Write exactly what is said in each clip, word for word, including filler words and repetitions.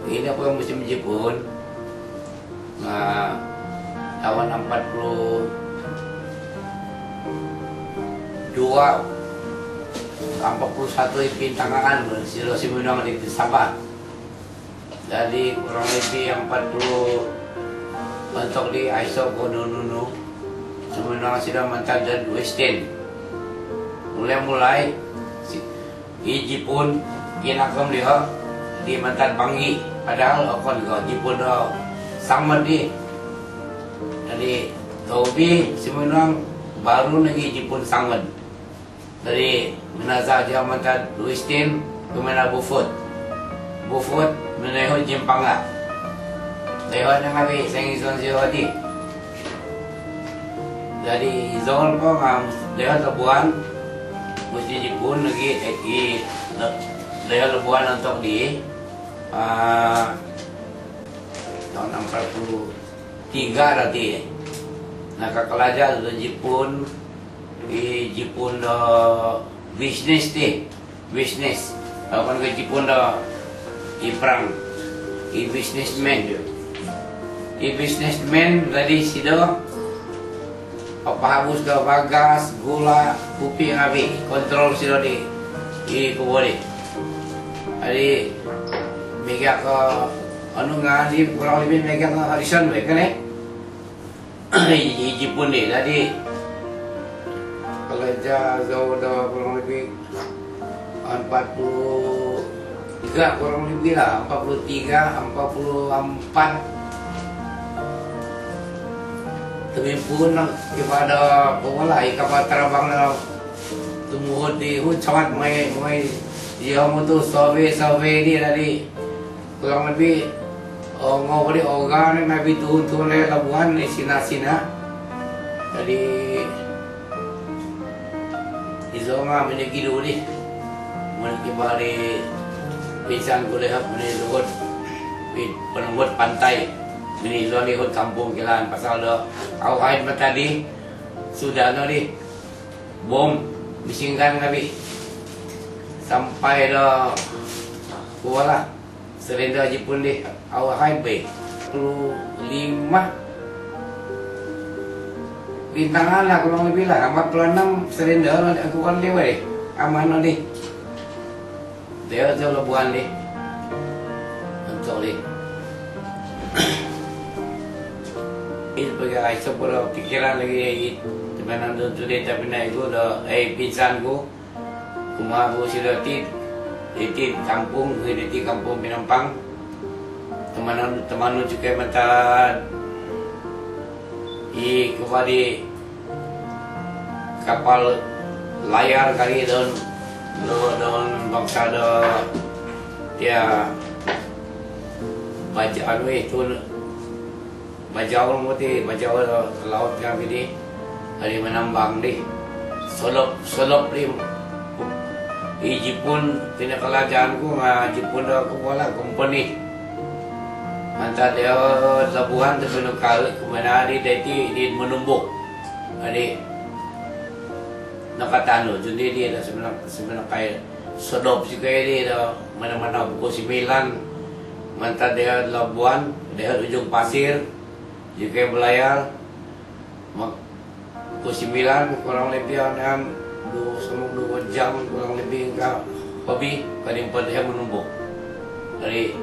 Ino po musim Jipun, nga taun ampat puluh dua, ampat puluh satu i pintangaan, silo suminuang di Sabah. Jadi kurang lebih ampat puluh, ontok di aiso ko nunu-nunu, suminuang silo mantad do Westin. Mulai-mulai, si-, i Jipun, kinakom diho di mantad Banggi. Padahal okon ko Jipun do sangod di. Jadi, tobi suminuang baru nogi Jipun sangod. Jadi, minazah diho mantad Westin, kumaa Bufut. Bufut, minaiho Jimpanga. Diho no ngawi sangizon diho di. Jadi, izon po nga diho Labuan, musti Jipun lagi, eh, i, diho Labuan ontok di, ah, taun ampat puluh tiga dati. Nakakalaja do Jipun, i Jipun do bisnis ti. Bisnis. Okon ko Jipun do i perang. I businessman. I businessman dadi sido papahabus do bagas, gula, kupi ngawi. Kontrol sido di, i kubo di. Jadi, miaga ko, anu nga di, kurang lebih miaga ko Harrison Bay, kan, eh? I, i Jipun di. Jadi, kalaja zou do kurang lebih ampat puluh tiga, kurang lebih lah, ampat puluh tiga, ampat puluh ampat. Tumimpuun lah kepada pemula, i kapal terbang lah tumuhut di, hu, sangat mai, mai, iyo, mutu survey, survey di tadi. Kurang lebih, oh, ngopo di, oga ni, maybe tuhun-tuhun di Labuan di, sina-sina. Jadi, iso nga minikidu di. Minikiba di pinsan ku di, hap, miniluhut. Pi-, penungut pantai. Miniluhut kampung kilaan pasal do au haid mantad di. Sudah no di. Bom. Misingkan ngawi. Sampai do kuala. Surrender Jipun di, au haid bo. Puluh lima. Pintangaan lah, kurang lebih lah. Ampat puluh enam surrender, aku kan lewat, eh. Aman lah di. Dia tu Labuan di. Ontok di. Ini sebagai aiso po do pikiran lagi, eh, teman tu, tu dia tapi naik tu do, eh, pinsan ku. Kumaa ku sido ti, iti kampung, iti kampung Penampang. Tumanud, tumanud juga mantad i kumaa di kapal layar kali don, don, don bangsa do, ya, baja anu itu. Bajaul moti, bajaul laut kami di, ari manambang di. Sodop, sodop di. I Jipun, pinakalajaan ku nga Jipun do kuala kompeni. Mantad dia Labuan tu pinukal ku manari dati di manumbuk. Ari nakatanud sundi di, sebenarnya, sebenarnya kai sodop juga di do, mana-mana pukul sembilan. Mantad dia Labuan, dia Ujung Pasir. Jika berlayar, mak-, pukul sembilan kurang lebih, anan, dua, sama dua jam kurang lebih, engka hobi, kada empat jam manumbuk. Jadi,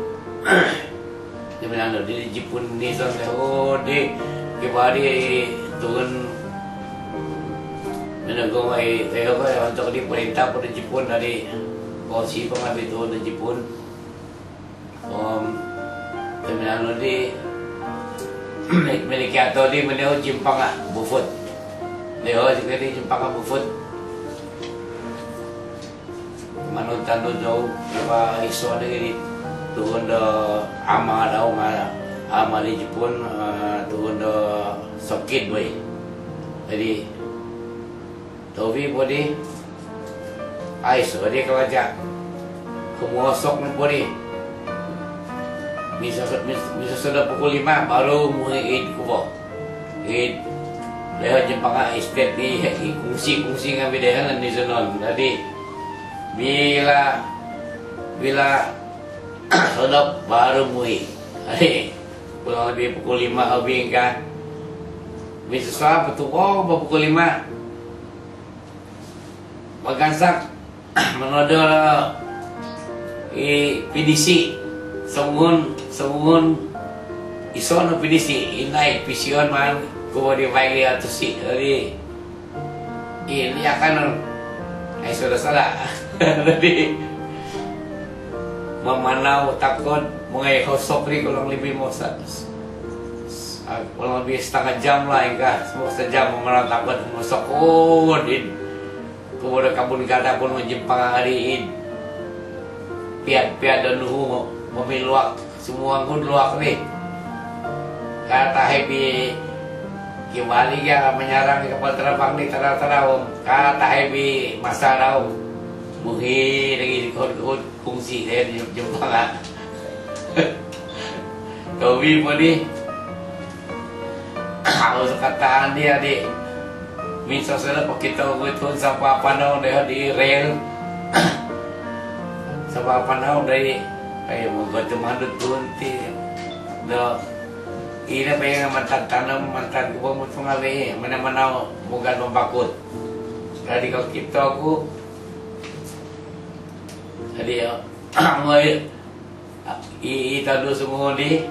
di mana tu, di Jipun ni, so, oh, di, kibari turun, mana gua, eh, eh, apa, untuk di perintah pada Jipun dari, oh, si pengambil turun di Jipun. Om, terminal nu di, miliki atau di meneu Jimpanga Bufut. Deo juga di Jimpanga Bufut. Manu tanu jauh, apa, iso di, di tuhun do ama dau nga, ama di Jipun, eh, tuhun do sokid, boy. Jadi, tobi po di, aiso di kalaja. Kumosok no po di. Miso, mis-, miso sudah pukul lima, baru muhi id kubo. Id, leho Jimpanga estate di, i kungsi-kungsi ngami dehan di sonon. Jadi, bila, bila Sodop baru muhi. Hei, pulang lebih pukul lima lebih ka. Minsusuab po tu, oh, ba pukul lima. Bagansak, monodo i pinisi. Songuhun, songuhun iso no pinisi. Inai pision maan ku bo di baik dia tusi. Jadi, ini akan, ai, sudah salah. Jadi, mamanau takod, mongoi hosok ri kurang lebih mau sa-, sa-, kurang lebih setengah jam lah, ingka. Semua sejam mamanau takod, hosok, oh, di kubo do kabun kada pun, Jepang ari id piad-piad do nuhu mamiluak, semua ngud luak ri. Kata hebi kibali ga menyarang di kapal terbang di tadau-tadau. Kata hebi masa dau. Muhi lagi di kuhud-kuhud kungsi dia di Jepang, ah. Tobi po di. Au sakataan dia di. Minsan sudah pokito ku tuhun sapa panau dia di rel. Sapa panau dari, ai, mogotu mandut tuhun ti. Do, ina pa yang mantad tanam, mantad kubo mutung abi. Mana-mana mogan mambakut. Jadi kokito ku. Jadi, ya, moi i, i tondu sungguh di,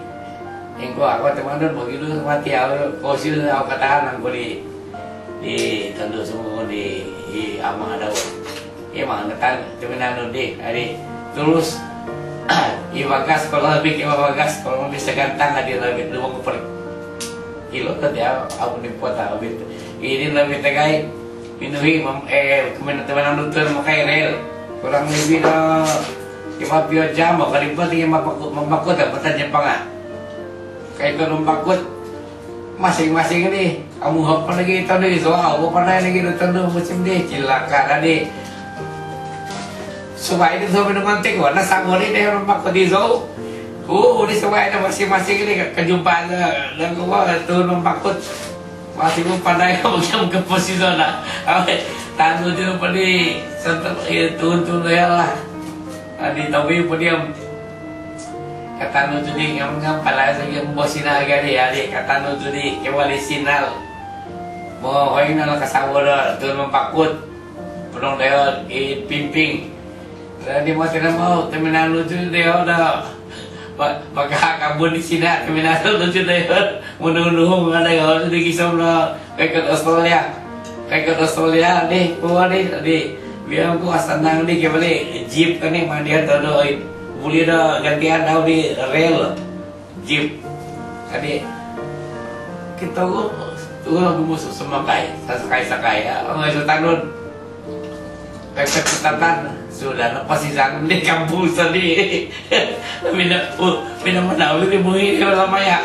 ingko aku temanun, mogidu mati au, kosil au katahan angku di, di tondu sungguh di, i ama dau. I mangetan, temanun di, ari, terus, i bagas, kalau lebih, i bagas, kalau lebih segantang, adi lebih dua per kilo tadi au, au ni pot au bit. Ini lebih tegai, minuhi, mam-, eh, kemen-, temanun tuan makai rel. Kurang lebih dah lima puluh jam, kali buat lagi mambakut, mambakut, dapat aja panga. Kayak itu mambakut, masing-masing ni, kamu apa lagi itu ni, soal, apa lagi itu ni, musim ni, cilaka tadi. Subai di subai di mantik, warna sabon ni, dia mambakut di zo. Oh, di subai di masing-masing ni, kejumpaan, dan gua tu mambakut. Masih pun pandai kau macam ke posisi na. Awe, tanu je padi, santai, eh, turun-turun ya lah. Adi tahu pun dia. Katanu tu di ngam-ngam palai lagi bos sina gari, adi katanu tu di kewali sinal. Mo hoi na lah kasawo do tu mambakut. Penong dayo i pimping. Jadi mau tidak mau, teminanu tu dayo do. Ba-, baka kabun di sina, teminanu tu dayo. Munu-munu, mana dayo tu di kisah lah. Kaikot Australia. Kaikot Australia ni, kuo ni, di, biar ku asanang ni, kaya bali jeep kan ni, mandian tu do, buli do gantian dau di rel. Jeep. Jadi, kita tu, tu lah musuh semakai, sakai-sakai ya. Orang itu tanun. Kaikot Ketantan, sudah lepas di sana, di kampung sendiri. Mina, uh, mina mana, di bumi ni lama ya.